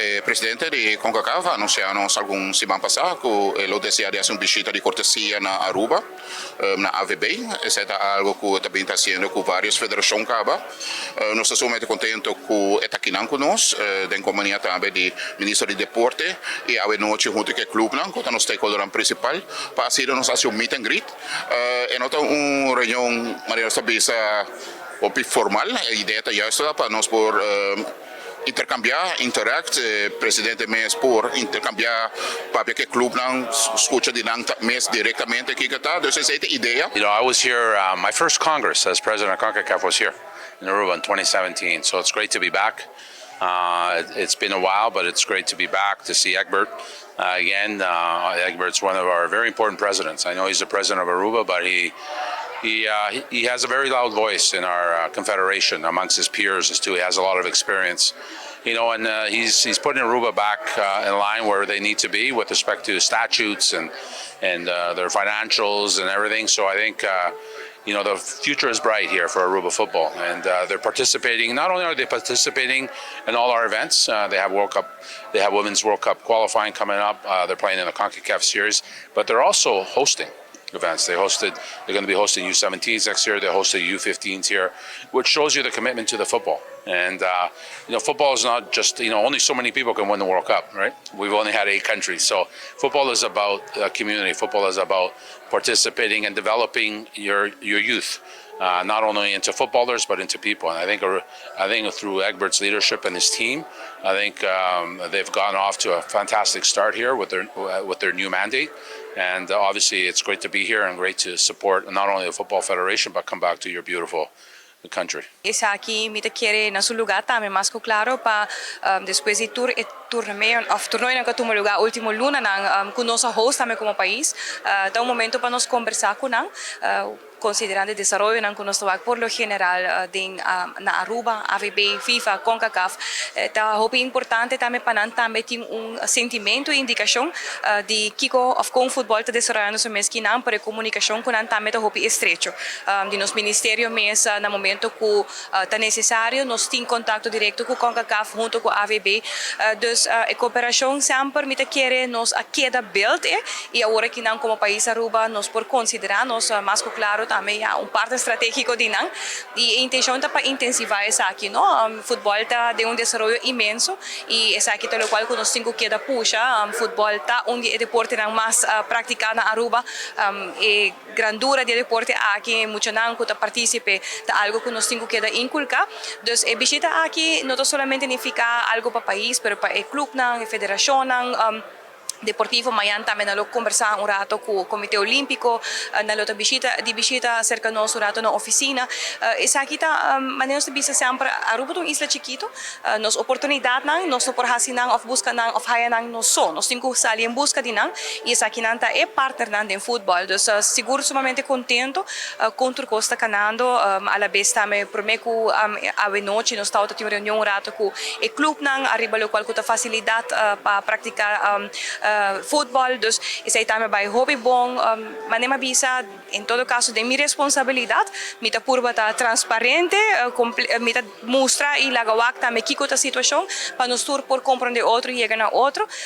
E presidente di CONCACAF a anuncia nos algun siman pasa cu e lo desea di haci un bishita di cortesia na Aruba, na AVB. Esey ta algo cu ta bin ta haciendo cu varios federacion caba. Nos ta sumamente contento cu e ta akinan cu nos, den compania tambe di Minister di Deporte y awe nochi hunto cu e clubnan cu ta nos stakeholdernan principal pa asina nos haci un meet and greet. E no ta un reunion, manera nos ta bisa, hopi formal. E idea ta juist pa nos por intercambia, interact, e presidente mes por intercambia, papia cu e clubnan, scucha di nan mes directamente kico ta. Dus esey ta e idea. I was here, my first Congress as president of CONCACAF was here in Aruba in 2017, so it's great to be back. It's been a while, but it's great to be back to see Egbert again. Egbert's one of our very important presidents. I know he's the president of Aruba, but he has a very loud voice in our confederation amongst his peers as too. He has a lot of experience, and he's putting Aruba back in line where they need to be with respect to statutes and their financials and everything. So I think the future is bright here for Aruba football, and they're participating. Not only are they participating in all our events, they have World Cup, they have Women's World Cup qualifying coming up. They're playing in the CONCACAF series, but they're also hosting events. They're going to be hosting U17s next year. They hosted U15s here, which shows you the commitment to the football. And football is not just only so many people can win the World Cup, right? We've only had eight countries, so football is about community. Football is about participating and developing your youth, not only into footballers but into people. And I think through Egbert's leadership and his team, I think they've gone off to a fantastic start here with their new mandate. And obviously, it's great to be here and great to support not only the Football Federation but come back to your beautiful country. Esaki mi ta kere na su lugar tambe, mas cu claro, pa despues di tur e torneo of torneo cu a tuma lugar ultimo lunanan cu nos host tambe como pais, ta un momento pa nos combersa cu nan, considerando e desaroyo nan cu nos por lo general den na Aruba, AVB, FIFA, CONCACAF, ta hopi importante tambe pa nan tambe tin un sentimento y indicacion di kico of con futbol ta desaroyando su mes akinan, pa e comunicacion cu nan tambe ta hopi estrecho. Di nos ministerio mes, na momento cu ta necesario, nos tin contacto directo cu CONCACAF hunto cu AVB. Dus e cooperacion semper, mi ta kere, nos a keda build y awor akinan como pais Aruba nos por considera nos mas claro tambe ya un parti estrategico di nan y e intencion ta pa intensiva esaki, no? Futbol ta den un desaroyo inmenso y esaki ta loke cu nos tin cu keda pusha. Futbol ta un deporte mas practica na Aruba y grandura di deporte aki, muchanan cu ta participe, ta algo cu nos tin cu keda inculca. Dus e bishita aki no solamente significa algo pa e pais, pero pa e club nan, e federacion nan deportivo. Mañan tambe nan lo combersa un rato cu e Comite Olimpico, nan lo bishita di bishita cerca nos un rato na oficina. Esaki ta manera nos bisa semper, Aruba ta un isla chikito, nos oportunidad nan nos no por hasi nan of busca nan of haya nan nos so, nos tin cu sali en busca di nan y esaki nan ta e partner nan den futbol. Dus sigur sumamente contento cu tur cos ta canando. A la vez tambe prome cu awe nochi nos ta tin un reunion un rato cu e club nan ariba loke cu ta facilidad pa practica futbol. Dus esey tambe bay hopi bon. Manera mi a bisa, en todo caso, di mi responsabilidad, mi ta purba ta transparente, mi ta mustra y laga wak tambe kico ta e situacion pa nos tur por comprende otro y yega na otro.